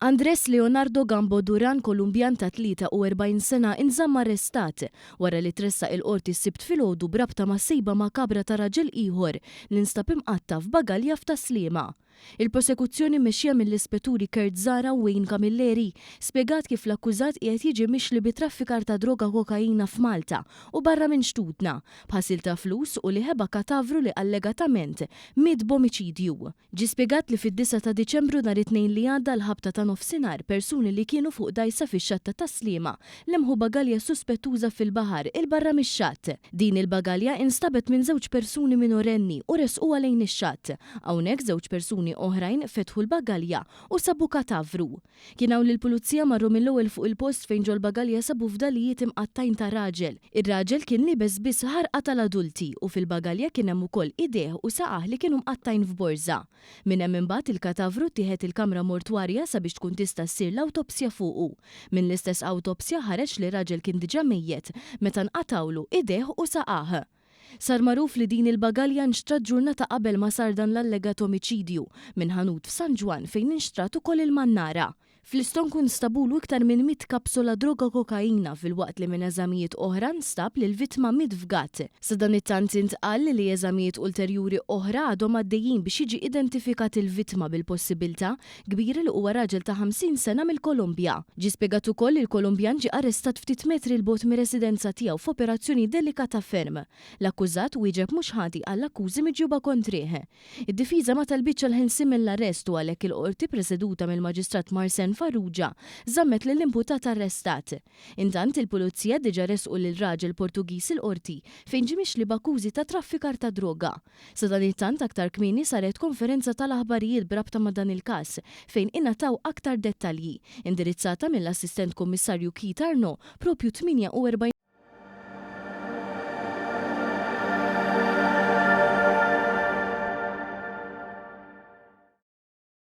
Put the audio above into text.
Andres Leonardo Gambo Duran, Kolumbjan ta' 43 sena, inżamm arrestat wara li tressaq il-Qorti s-Sibt filgħodu b'rabta ma' sejba makabra ta' raġel ieħor li nstab imqatta' f'bagalja f'Tas-Sliema. Il-prosekuzzjoni mmexxija mill-Ispetturi Kurt Zahra u Wayne Camilleri spjegat kif l-akkużat qiegħed jiġi mixli bi traffikar ta' droga kokaina f'Malta u barra minn xtutna, b'ħasil ta' flus u li ħeba katavru li allegatament miet b'omiċidju. Ġie spjegat li fid-disgħa ta' Diċembru nhar it-Tnejn li għadda għall-ħabta ta' nofsinhar persuni li kienu fuq dgħajsa fix-xatt ta' Tas-Sliema lemħu bagalja suspettuża fil-baħar 'il barra mix-xatt. Din il-bagalja instabet minn żewġ persuni minorenni u ressquha lejn ix-xatt. Hawnhekk żewġ persuni oħrajn fetħu l-bagalja u sabu katavru. Kien hawn li l-Pulizija marru mill-ewwel fuq il-post fejn ġol-bagalja sabu fdalijiet imqattgħin ta' raġel. Ir-raġel kien liebes biss ħarqa tal-adulti u fil-bagalja kien hemm ukoll idejh u saqajh li kienu mqattgħin f'borża. Minn hemm imbagħad il-katavru ttieħed il-kamra mortwarja sabiex tkun tista' ssir l-awtopsja fuqu. Minn l-istess awtopsja ħareġ li r-raġel kien diġà mejjet meta nqatgħulu idejh u saqajh. Sar magħruf li din il-bagalja nxtrat ġurnata qabel ma sar dan l-allegat omiċidju, minn ħanut f'San Ġwann fejn inxtrat ukoll il-mannara. Fl-istonku nstabulu iktar minn 100 kapsola droga kokaina filwaqt li minn eżamijiet oħra nstab li l-vittma miet fgat. Sadanittant intqal li eżamijiet ulterjuri oħra għadhom għaddejjin biex jiġi identifikat il-vittma bil-possibilità kbira li huwa raġel ta' 50 sena mill-Kolombja. Ġie spjegat ukoll li l-Kolumbjan ġie arrestat ftit metri 'l bogħod mir-residenza tiegħu f'operazzjoni delikata ferm. L-akkużat wieġeb mhux ħati għall-akkużi miġjuba kontrih. Id-difiża ma talbitx għall-ħelsien mill-arrest u għalhekk il-Qorti preseduta mill-Maġistrat Marcen Farrugia żammet lill-imputat arrestat. Intant, il-Pulizija diġà ressqu lil raġel Portugiż il-Qorti fejn ġie mixli b'akkużi ta' traffikar ta' droga. Sadanittant aktar kmieni saret konferenza tal-aħbarijiet b'rabta ma' dan il-każ fejn ingħataw aktar dettalji, indirizzata mill-Assistent Kummissarju Keith Arnaud proprju 48.